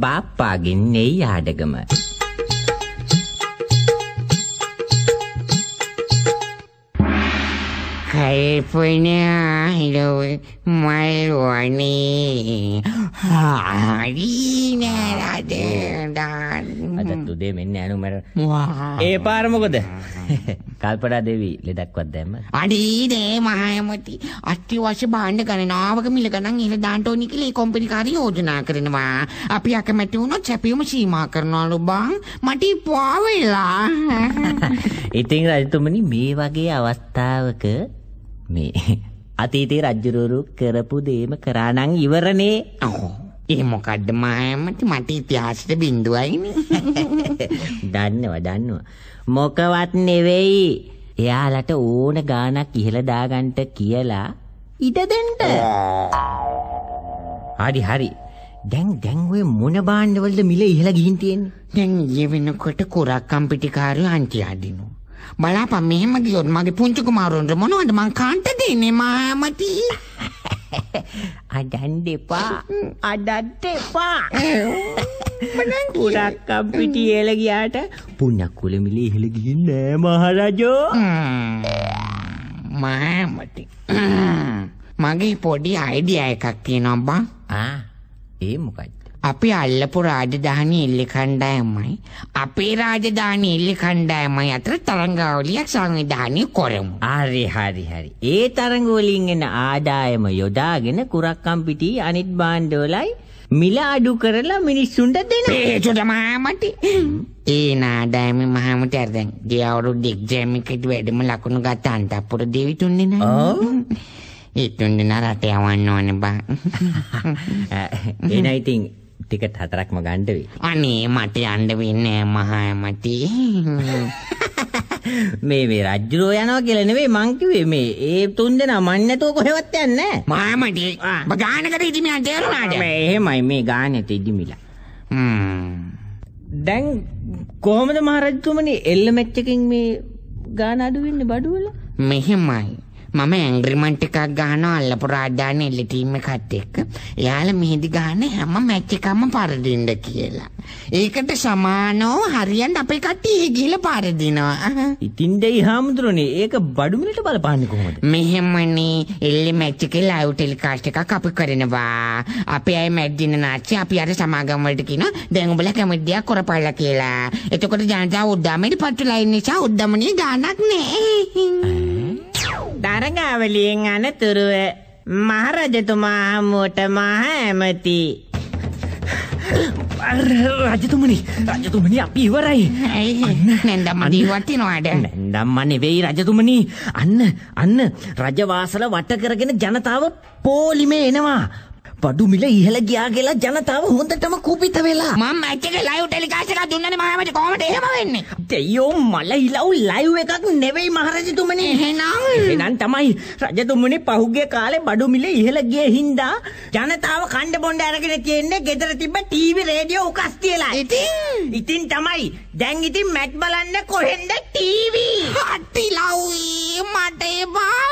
බාප්පාගෙන් නෙයි ආඩගම. කල්පනා ලොව මල්වනේ හරි නරද. අදත් උදේ මෙන්න ඇනු මර. ඒ පාර මොකද? කල්පනා දෙවි ලෙඩක්වත් දැම්ම. අඩේ නෑ මහා ඇමති. අත්‍යවශ්‍ය භාණ්ඩ ගණනාවක මිල ගණන් ඉහළ දාන්න ඕනි කියලා ඒ කොම්පැනි කාර්ය යෝජනා කරනවා. අපි අකමැති වුණොත් සැපයුම සීමා කරනවලු බං. මට ඉපා වෙලා. ඉතින් රජතුමනි මේ වගේ අවස්ථාවක මේ අතීතේ රජුරුවරු කරපු දේම කරා නම් ඉවරනේ. ඔව්. ඒ මොකද්ද මහා ඇමති, මට ඉතිහාසෙට බින්දුවයිනේ. දන්නවා දන්නවා. මොකවත් නෙවෙයි. එයාලට ඕන ගාණක් ඉහළ දාගන්න කියලා ඉඩ දෙන්න. හරි හරි. දැන් ඔය මොන භාණ්ඩවලද මිල ඉහළ ගිහින් තියෙන්නේ? දැන් ඊයේ වෙනකොට කුරක්කම් පිටිකාරයෝ අන්ති අදිනවා. බලාපන් මෙහෙම ගියොත් මගේ පුංචි කුමාරවරුන්ට මොනවද මං කාන්ට දෙන්නේ මහා ඇමති? අඩන්න එපා. අඩන්න එපා. කුරක්කම් පිටි ඉහළ ගියාට පුණ්‍යක්කුල මිල ඉහළ ගිහින් නෑ මහරජෝ. මහා ඇමති, මගේ පොඩි අයිඩියා එකක් තියෙනවා බං. ආ ඒ මොකක්ද? අපි අල්ලපු රාජධානි එල්ල කණ්ඩායමයි අපේ රාජධානි එල්ල කණ්ඩායමයි අතර තරඟාවලියක් සංවිධානය කරමු. හරි හරි හරි. ඒ තරඟ වලින් එන ආදායම යොදාගෙන කුරක්කම් පිටි අනිත් භාණ්ඩවලයි මිල අඩු කරලා මිනිස්සුන්ට දෙනවා. ඒකට මහාමති ඒ නාදායම මහාමති අර දැන් ගිය අවුරුද්ද එක්සෑම් එකේදී වැඩිම ලකුණු ගත්ත අන්තපුර දේවි තුන්දෙනා. ඔව්. ඒ තුන්දෙනා රට යවන්න ඕනේ බං. එන ඉතින් ටිකට් 4ක්ම ගන්න වෙයි. අනේ මට යන්න වෙන්නේ නෑ මහා ඇමති. මේ මේ රජුරෝ යනවා කියලා නෙවෙයි මං කිව්වේ, මේ ඒ තුන්දෙනා මං නැතුව කොහෙවත් යන්නේ නෑ. මහා ඇමති බ ගානකට ඉදිමියන් තේරුණාද? මේ එහෙමයි මේ ගානෙට ඉදිමිලා. දැන් කොහොමද මහරජතුමනි එල්ල මැච් එකකින් මේ ගාන අඩු වෙන්නේ බඩු වල? මෙහෙමයි. මම ඇග්‍රීමන්ට් එකක් ගහනවා අල්ලපු රාජධානි එල්ල ටීම් එකත් එක්ක. එයාලා මෙහෙදි ගහන හැම මැච් එකක්ම පරදින්න කියලා. ඒකට සමානව හරියන්න අපේ කට්ටිය එහෙ ගිහලා පරදිනවා. ඉතින් දෙයි හාමුදුරනේ ඒක බඩු මිලට බලපාන්නේ කොහොමද? මෙහෙමනේ එල්ල මැච් එකේ ලයිව් ටෙලිකාස්ට් එකක් අපි කරනවා. අපේ අය මැච් දින නාච්චි අපි අර සමාගම් වලට කියනවා දැන් උඹලා කැමති දෙයක් කරපල්ලා කියලා. එතකොට ජනතාව උද්දාමයට පත් වෙලා ඉන්න නිසා උද්දමනේ ගාණක් නෑ. තරඟාවලියෙන් අනතුරුව මහරජතුමා හමුවට මහ ඇමති. රජතුමනි රජතුමනි අපි ඉවරයි. ඇයි නැන්දම්ම දීවත් තියනවාද? නැන්දම්ම නෙවෙයි රජතුමනි. අන්න අන්න රජවාසල වට කරගෙන ජනතාව පොලිමේ එනවා. බඩු මිල ඉහළ ගියා කියලා ජනතාව හොඳටම කුපිත වෙලා. මම මැච් එකේ ලයිව් ටෙලිකාස්ට් එකක් දුන්නනේ මහා ඇමති, කොහොමද එහෙම වෙන්නේ? දෙයියෝ මල ඉලව් ලයිව් එකක් නෙවෙයි මහරජතුමනි. එහෙනම් එහෙනම් තමයි රජතුමනි පහුගිය කාලේ බඩු මිල ඉහළ ගිය හින්දා ජනතාව කණ්ඩ බොණ්ඩ අරගෙන තියෙන්නේ ගෙදර තිබ්බ ටීවී රේඩියෝ උකස් තියලා. ඉතින් තමයි දැන් ඉතින් මැච් බලන්න කොහෙන්ද ටීවී? අටි ලව්යි මට එපා